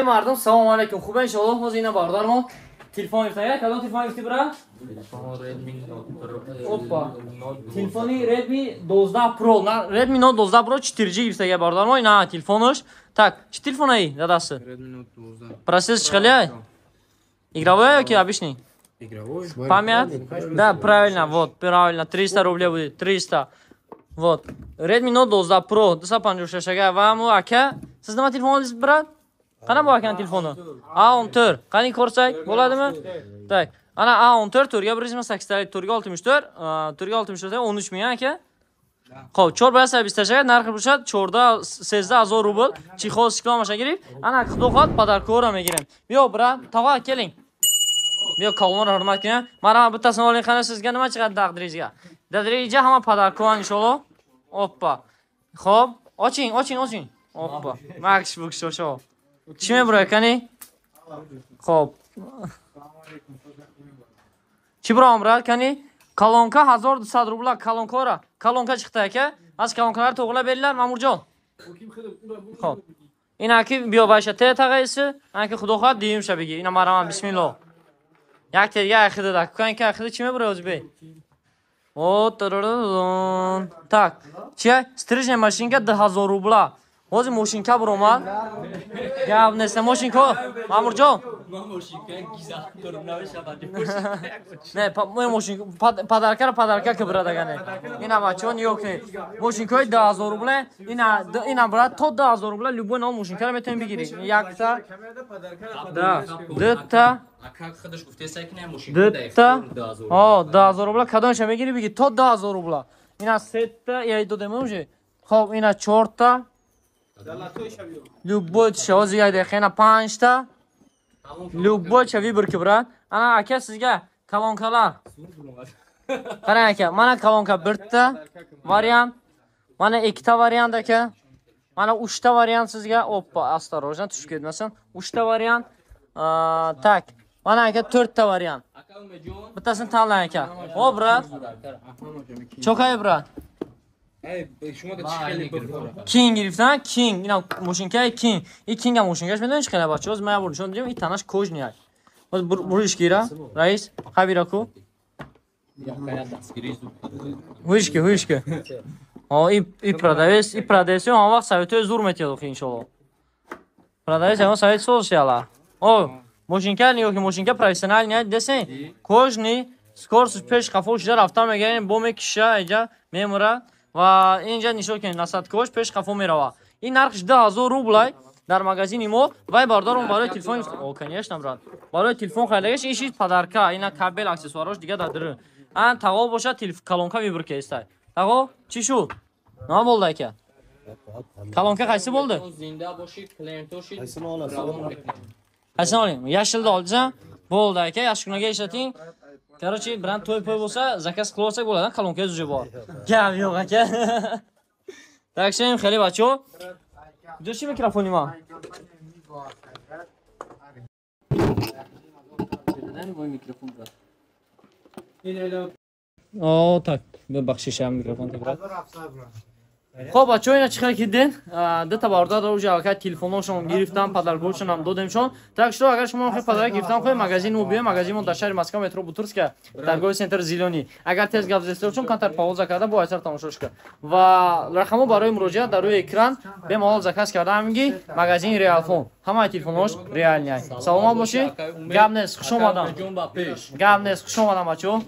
Мардум, салому алейкум. Хуб, иншоаллоҳ. Ҳозир ина бародармон телефон гирифтан. Як кадом телефон гирифтӣ, брат? Опа. Телефони Redmi 12 Pro. На, Redmi Note 12 Pro 4G гирифтага бародармон. Ина телефонаш. Так, чӣ телефонаи дадасы? Redmi Note 12. Процессор чӣ хеле? Игровой ё ки обычный? Игровой. Память? Да, правильно, вот, правильно. 300 рублей будет, 300. Вот. Redmi Note 12 Pro 256 ага ва му ака, siz nima telefon oldingiz, брат? Qana bu akani telefoni? A14. Qani ko'rsak, bo'ladimi? Так. Ana A14 to'rtga 128 talik, to'rtga 64, to'rtga 64 13 ming aka. Xo'p, 4 bo'lsa 28 narxi bo'lsa 14 13 000 rubl. Чехол стекло masha girib. Ana xudo xohlasa подарка ora megirim. Yo'q, брат, tog'a keling. Биё калонро ҳурмат кунем. Мана bittasini oling, qani sizga nima chiqadi taqdiringizga. Taqdiringizga hamma подарка inshaalloh. Oppa. Xo'p, oching, oching, oching. Oppa. MacBook shosho. Чӣ мебурад кани? Xo'p. Чӣ бурам, брат, кани? Колонка 1200 рубла, колонкора. Колонка chiqdi aka. Az kolonkalarni to'g'rilab beringlar, Ma'murjon. Xo'p. Ina ки биё байша те тағайси, аки худо хоҳад димша биги. Ина марама бисмиллоҳ. Як тега ахида да. Кан ки ахида чӣ мебурад ози бе? О, тарараран. Так, чи? Стрижная машинка 2000 рубла. Ҳозир мошинка буромад. Гап нест, мошинко. Мамурҷон. Не, мошин подарка ро подарка ки брат агане. Ина бачаҳо нигоҳ кунед. Мошинкои 2000 рубла, ина брат то 2000 рубла любой нав мошинкаро метавонед бигиред. Якта, да, дута, дута, о, 2000 рубла кадомша мегири биги то 2000 рубла. Ина сета, я додем уже. Хоб, ина чорта. Любой чиз як дақиқа ина панҷта. Любой ча выбор ки брат. Ана ака sizga kolonkalar. Qarang aka, mana kolonka birta variant, mana ikkita variant aka. Mana uchta variant sizga. Oppa, осторожно tushib ketmasin. Uchta variant. Так, mana aka to'rtta variant. Bittasini tanlang aka. O, брат. Cho'kay, брат. King гирифтан, King, ина мошинкаи King. И King ам мошинкаш медонӣ чӣ хеле бачаҳо? Ман як бор нишон дидем, и танаш кожный ай. Боз буриш гира, раис, хабира ку. Ҳуишки, ҳуишки. О, и продавец, и продавец, он вақт советои зур метиҳад охи иншоалло. Продавец ягон совет соз шиала. О, мошинка нигоҳ ки мошинка профессиональный десен, кожный, скорость пеш қафо шида рафта мегарем, бо мекиша, иҷа мемура. Ва инҷа нишон кунед, насадкош пеш қафо мерава. Ин нархш 2000 рублай дар магазини мо. Вай бардорам барои телефон. О, конечно, брат. Барои телефон харидагаш ин шид подарка, ина кабел, аксессуарош дига дар дуру. Ан тағо бошад колонка выбор кестай. Тағо, чӣ шуд? Nima bo'ldi aka? Колонка qaysi bo'ldi? Зинда бошӣ, клиентоши. Qaysini oling? Yashilni oldingizmi? Bo'ldi aka, yaxshi kunlarga ishlating. Короче, biron to'y po'y bo'lsa, заказ qilib olsak bo'ladi, kolonkangiz уже bor. Gap yo'q aka. Так что хеле бачаҳо. Куҷо чи микрофони ман? О, так, бахшишам микрофон брат. Хоб, бачаҳо, ина чӣ хеле ки дидед, дута бародар уже аллакай телефонҳошон гирифтан, подаркҳошон ҳам додемшон. Так что агар шумо хоҳед подарок гирифтан хоҳед, магазини мо биёед, магазини мо дар шаҳри Москва, метро Бутырская, торговый центр Зелёный. Агар тез гап зестошон, камтар пауза карда бо айсар тамошош кар. Ва рақамҳо барои муроҷиат дар рӯи экран, бемалол заказ карда ҳаминги магазини Realphone. Ҳамаи телефонҳош реальный. Саломат бошед. Гап нест, хуш омадам. Гап нест, хуш омадам бачаҳо.